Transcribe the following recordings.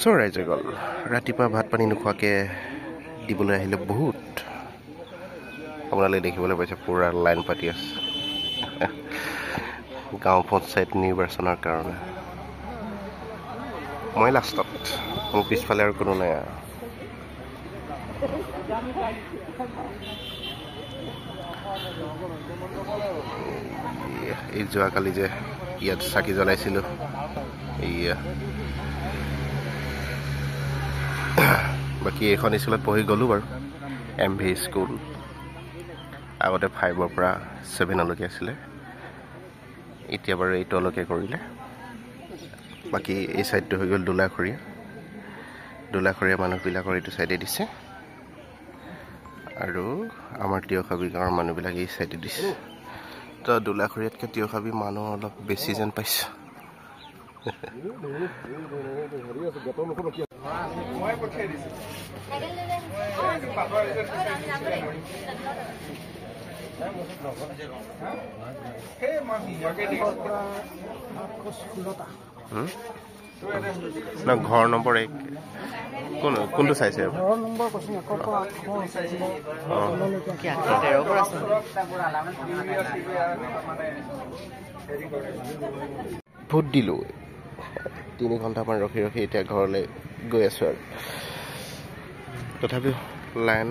চ' ৰাইজসকল, ৰাতিপুৱা ভাত পানী নোখোৱাকৈ দিবলৈ আহিলে বহুত। আপোনালোকে দেখিবলৈ পাইছে পূৰা লাইন পাতি আছে গাঁও পঞ্চায়ত নিৰ্বাচনৰ কাৰণে। মই লাষ্টত, মোৰ পিছফালে আৰু কোনো নাই আৰু। এই যোৱাকালি যে ইয়াত চাকি জ্বলাইছিলোঁ, এইয়া। বাকী এইখন স্কুলত পঢ়ি গ'লোঁ বাৰু, এম ভি স্কুল। আগতে 5ৰ পৰা 7লৈকে আছিলে, এতিয়া বাৰু 8লৈকে কৰিলে। বাকী এই ছাইডটো হৈ গ'ল দোলাখৰীয়া। দোলাখৰীয়া মানুহবিলাকৰ এইটো ছাইডে দিছে, আৰু আমাৰ তিয়খাবি গাঁৱৰ মানুহবিলাক এই ছাইডে দিছে। তো দোলাখৰীয়াতকৈ তিয়খাবি মানুহ অলপ বেছি যেন পাইছোঁ। ঘৰ নম্বৰ 1 কোন কোনটো চাইছে? ভোট দিলোঁ, 3 ঘণ্টামান ৰখি ৰখি এতিয়া ঘৰলৈ গৈ আছোঁ আৰু। তথাপিও লাইন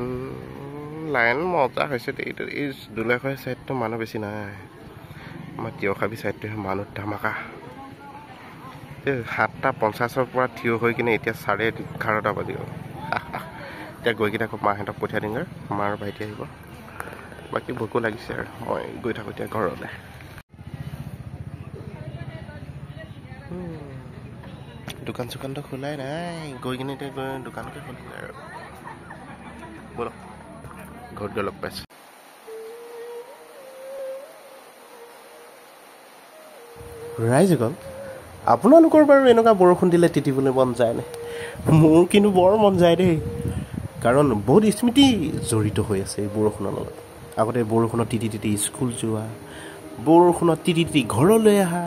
লাইন মজা হৈছে দেই। এই দোলাখৰীয়া ছাইডটো মানুহ বেছি নাই, আমাৰ তিয়খাবি ছাইডটোহে মানুহ ধামাকা। এই 7:50ৰ পৰা থিয় হৈ কিনে এতিয়া 11:30 বাজি গ'ল। এতিয়া গৈ কিনে আকৌ মাহঁতক পঠিয়াই দিওঁগৈ, মা আৰু ভাইটি আহিব। বাকী ভোকো লাগিছে আৰু, মই গৈ থাকোঁ এতিয়া ঘৰলৈ। দোকান চোকানটো খোলাই নাই, গৈ কিনে এতিয়া গৈ দোকানকে খুলিলে আৰু। ব'লক ঘৰত গৈ লগ পাইছোঁ। ৰাইজসকল, আপোনালোকৰ বাৰু এনেকুৱা বৰষুণ দিলে তিতিবলৈ মন যায়নে? মোৰ কিন্তু বৰ মন যায় দেই, কাৰণ বহুত স্মৃতি জড়িত হৈ আছে এই বৰষুণৰ লগত। আগতে বৰষুণত তিতি তিতি স্কুল যোৱা, বৰষুণত তিতি তিতি ঘৰলৈ অহা,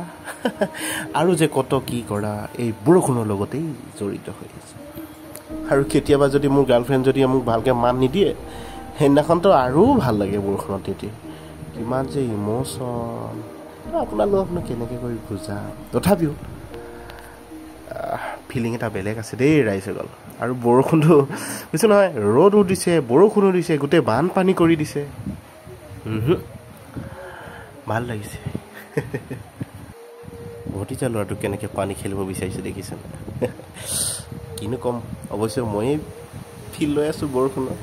আৰু যে কত কি কৰা এই বৰষুণৰ লগতেই জড়িত হৈ আছে। আৰু কেতিয়াবা যদি মোৰ গাৰ্লফ্ৰেণ্ড যদি মোক ভালকৈ মান নিদিয়ে, সেইদিনাখনতো আৰু ভাল লাগে বৰষুণত তিতি। কিমান যে ইম'চন, আপোনালোকনো কেনেকৈ কৰি বুজাম। তথাপিও ফিলিং এটা বেলেগ আছে দেই ৰাইজসকল। আৰু বৰষুণটো বুজিছোঁ নহয়, ৰ'দো দিছে বৰষুণো দিছে, গোটেই বানপানী কৰি দিছে। ভাল লাগিছে। ভতিজা ল'ৰাটো কেনেকৈ পানী খেলিব বিচাৰিছে দেখিছেনে? কিনো ক'ম, অৱশ্যে ময়েই ফিল লৈ আছোঁ বৰষুণৰ।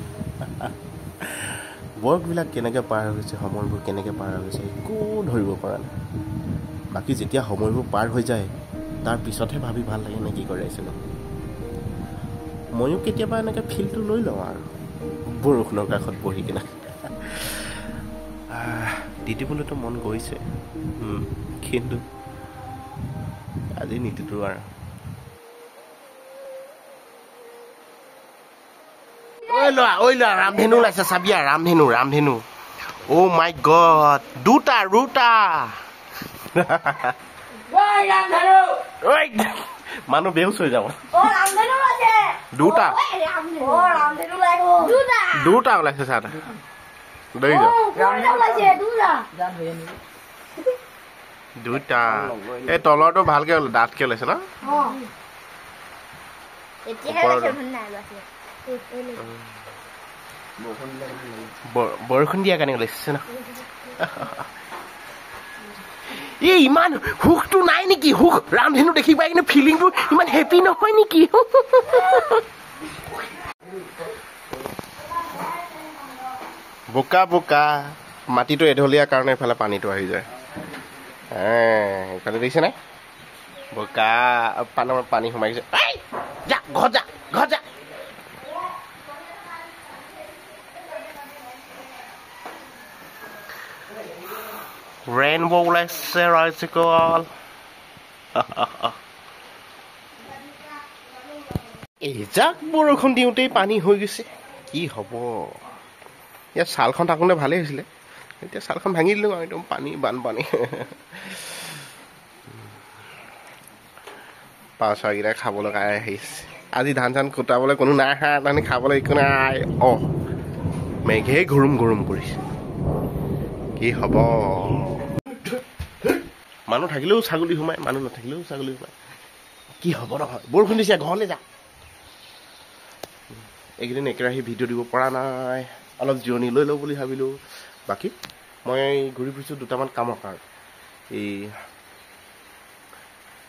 বয়সবিলাক কেনেকৈ পাৰ হৈ গৈছে, সময়বোৰ কেনেকৈ পাৰ হৈ গৈছে একো ধৰিব পৰা নাই। বাকী যেতিয়া সময়বোৰ পাৰ হৈ যায় তাৰ পিছতহে ভাবি ভাল লাগে নে কি কৰে আছিলোঁ। ময়ো কেতিয়াবা এনেকৈ ফিলটো লৈ লওঁ আৰু বৰষুণৰ কাষত বহি কিনে। তিতিবলৈতো মন গৈছে, কিন্তু আজি নিতিতো আৰু। ঐ লোৱা, ৰামধেনু ওলাইছে, চাবিয়া ৰামধেনু, ৰামধেনু। অ' মাই গড, দুটা দুটা মানুহ বেহুচ হৈ যাব। দুটা দুটা ওলাইছে, চাহ দুটা। এই তলৰটো ভালকে ডাঠকে ওলাইছে ন? বৰষুণ দিয়াৰ কাৰণে ওলাইছে ন? এই ইমান সুখটো নাই নেকি? সুখ ৰামধেনু দেখি পাই কিনে ফিলিংটো ইমান হেপী নহয় নেকি? বোকা বোকা মাটিটো এঢলীয়া কাৰণে এইফালে পানীটো আহি যায়। এইফালে দেখিছে নাই বোকা, পানী সোমাই গৈছে। যা ঘৰত যা, ঘৰত যা। ৰেইনব' ওলাইছে ৰাইজসকল। এজাক বৰষুণ দিওঁতেই পানী হৈ গৈছে, কি হ'ব? ইয়াত ছালখন থাকোঁতে ভালেই হৈছিলে, এতিয়া ছালখন ভাঙি দিলোঁ আৰু একদম পানী, বানপানী। পাঁচ চৰাইকেইটা খাবলৈ কাৰণে আহিছে। আজি ধান চান কুটাবলৈ কোনো নাই, তাৰমানে খাবলৈ একো নাই। অঁ, মেঘে ঘুৰুম ঘুৰুম কৰিছে, কি হ'ব? মানুহ থাকিলেও ছাগলী সোমায়, মানুহ নাথাকিলেও ছাগলী সোমায়, কি হ'ব নহয়। বৰষুণ দিছে, ঘৰলৈ যা। এইকেইদিন একেৰাহে ভিডিঅ' দিব পৰা নাই, অলপ জিৰণি লৈ লওঁ বুলি ভাবিলোঁ। বাকী মই ঘূৰি ফুৰিছোঁ দুটামান কামৰ কাৰণে। এই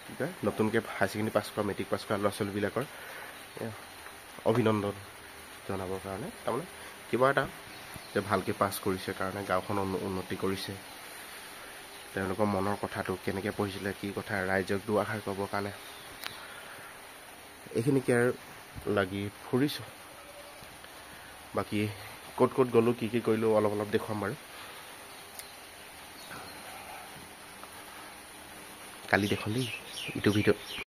কি কয়, নতুনকৈ হায়াৰ ছেকেণ্ডেৰী পাছ কৰা, মেট্ৰিক পাছ কৰা ল'ৰা ছোৱালীবিলাকৰ অভিনন্দন জনাবৰ কাৰণে, তাৰমানে কিবা এটা যে ভালকৈ পাছ কৰিছে কাৰণে গাঁওখন উন্নতি কৰিছে, তেওঁলোকৰ মনৰ কথাটো কেনেকৈ পঢ়িছিলে কি কথা ৰাইজক দুআষাৰ ক'বৰ কাৰণে এইখিনিকে আৰু লাগি ফুৰিছোঁ। বাকী ক'ত ক'ত গ'লোঁ, কি কি কৰিলোঁ অলপ অলপ দেখুৱাম বাৰু, কালি দেখোন দেই ইটো ভিডিঅ'ত।